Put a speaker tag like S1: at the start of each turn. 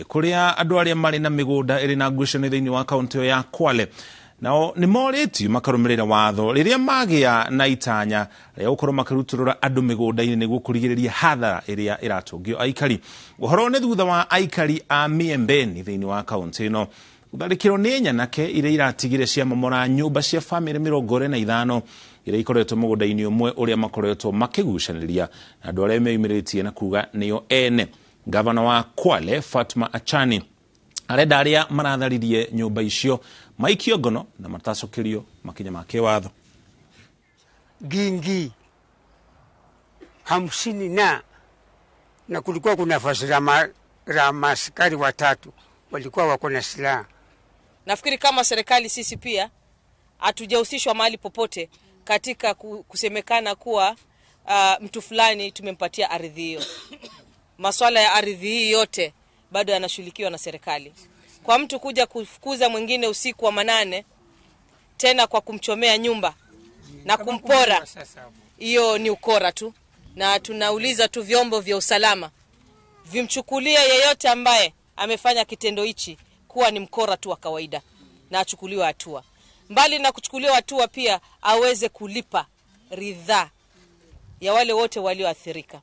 S1: Kuria andu aria mari na migunda iri na ngucanio thiini wa kaunti ya Kwale nao nĩ morĩtio makarũmĩrĩra watho rĩrĩa magĩa na itanya rĩa gũkorwo makĩrutũrũra andũ mĩgũnda-inĩ nĩguo kũrigĩrĩria hathara ĩrĩa ĩratũngio aikari. Ũhoro nĩ thutha wa aikari a Miembeni thĩinĩ wa kaunti ĩno gũtharĩkĩrwo nĩ nyanake iria iratigire ciamomora nyũmba cia bamĩrĩ 45 iria ikoretwo mũgũnda-inĩ ũmwe ũrĩa makoretwo makĩgucanĩria na andũ arĩa meyumĩrĩtie na kuga nĩo ene. Gavana wa Kwale Fatma Achani arenda arĩa maratharirie nyũmba icio maikio ngono na matacokerio makinya ma kĩwatho.
S2: Gingi 50 na kulikuwa kuna nafasi la maaskari watatu walikuwa wako na silaha.
S3: Nafikiri kama serikali sisi pia hatujahusishwa mahali popote katika kusemekana kuwa mtu fulani tumempatia ardhi hiyo. Masuala ya ardhi hii yote bado yanashughulikiwa na serikali. Kwa mtu kuja kufukuza mwingine usiku wa manane tena kwa kumchomea nyumba na kumpora, hiyo ni ukora tu, na tunauliza tu vyombo vya usalama vimchukulie yeyote ambaye amefanya kitendo hichi kuwa ni mkora tu wa kawaida na achukuliwe hatua. Mbali na kuchukuliwa hatua, pia aweze kulipa ridhaa ya wale wote walioathirika.